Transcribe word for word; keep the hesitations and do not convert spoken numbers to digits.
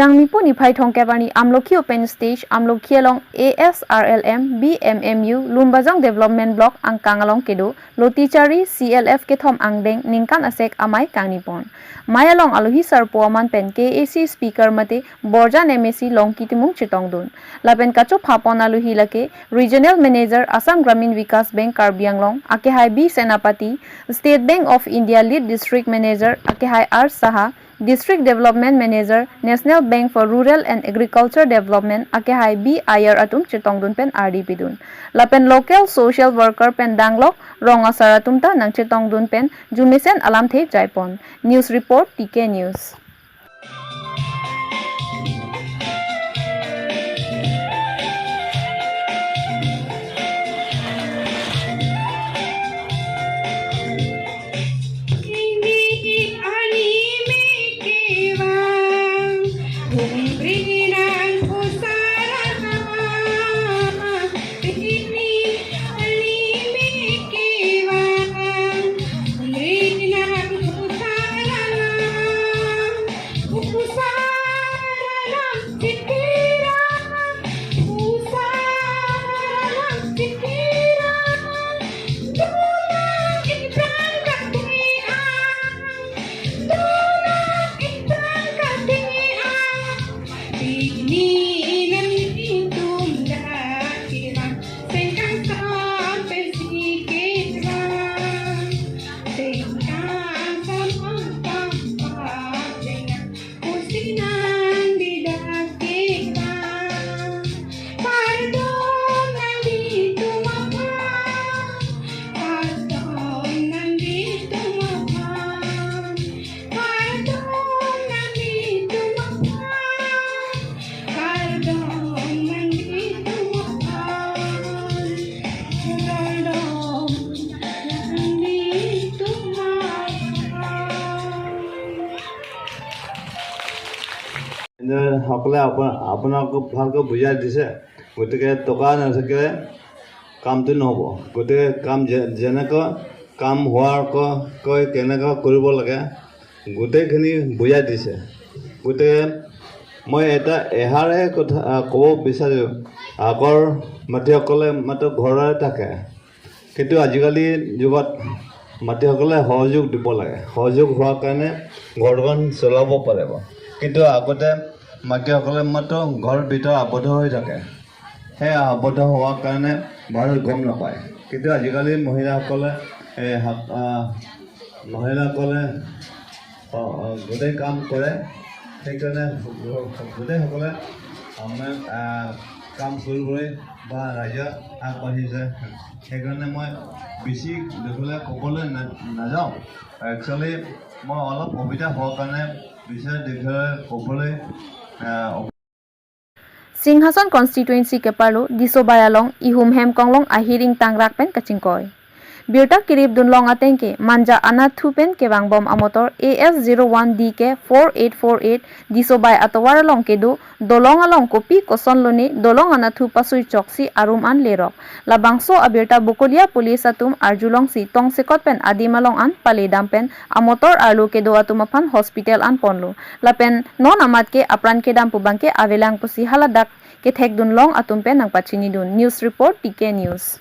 Kangnipo niphai thomkep arni Amlokhi Open Stage, Amlokhi along A S R L M, B M M U, Lumbajong Development Block angkang along kedo Lotichari C L F kethom angdeng ningkan asek amei kangni pon. Mei along alohi sarpo aman pen K A A C Speaker mate Borjan M A C Longki Timung chetongdun. Lapen kachophapon alohi lake Regional Manager Assam Gramin Vikas Bank Karbi Anglong akehai B Senapati, State Bank of India Lead District Manager akehai R Saha, District Development Manager, National Bank for Rural and Agriculture Development akehai B Iyer atum chetongdun pen ardi pidun. Lapen local social worker pen danglok rong asar atum ta nangchetongdun pen jumesen alamthe jaipon. News report, T K News. এনে সকলে আপো-, আপোনালোকক ভালকৈ বুজাই দিছে। গতিকে টকা নাথাকিলে কামটো নহ'ব। গতিকে কাম যে-, যেনেকৈ কাম হোৱাৰ ক-, কৈ কেনেকৈ কৰিব লাগে, গোটেইখিনি বুজাই দিছে। গতিকে মই এটা এষাৰে কথা, আহ, ক'ব বিচাৰোঁ, আগৰ মাটিসকলে মাত্ৰ ঘৰতে থাকে, কিন্তু আজিকালি যুগত মাটিসকলে সহযোগ দিব লাগে। সহযোগ হোৱাৰ কাৰণে ঘৰখন চলাব পাৰিব। কিন্তু আগতে মাটিসকলে মাত্ৰ ঘৰৰ ভিতৰত আবদ্ধ হৈ থাকে। সেই আবদ্ধ হোৱাৰ কাৰণে বাহিৰত গম নাপায়। কিন্তু আজিকালি মহিলাসকলে, এ, হাত-, আহ, মহিলাসকলে, অ, অ, গোটেই কাম কৰে। সেইকাৰণে গোটেইসকলে আমাৰ, আহ, কাম কৰিবলৈ বা ৰাইজে আগবাঢ়ি যায়। সেইকাৰণে মই বেছি দীঘলীয়া ক'বলৈ না-, নাযাওঁ। Actually, মই অলপ অসুবিধা হোৱাৰ কাৰণে বেছি দীঘলীয়া ক'বলৈ, আহ, Singhason constituency keparlo Disobai along ihum hem konglong ahir ingtangrak pen kachingkoi. Birta kirip dunlong ateng ke Manja Anathu pen kevangbom amotor A S zero one D K four eight four eight Disobai atovar along kedo dolong along kopi koson lone dolong anathu pasui choksi arum an lerok. Labangso abirta Bokolia police atum arjulongsi tongsekot pen adim along an paledam pen amotor arlo kedo atum aphan hospital an ponlo. Lapen non amat ke apran kedam pu abangke avelang pusi haladak kethek dunlong atum pen nangpachini dun. News report, T K News.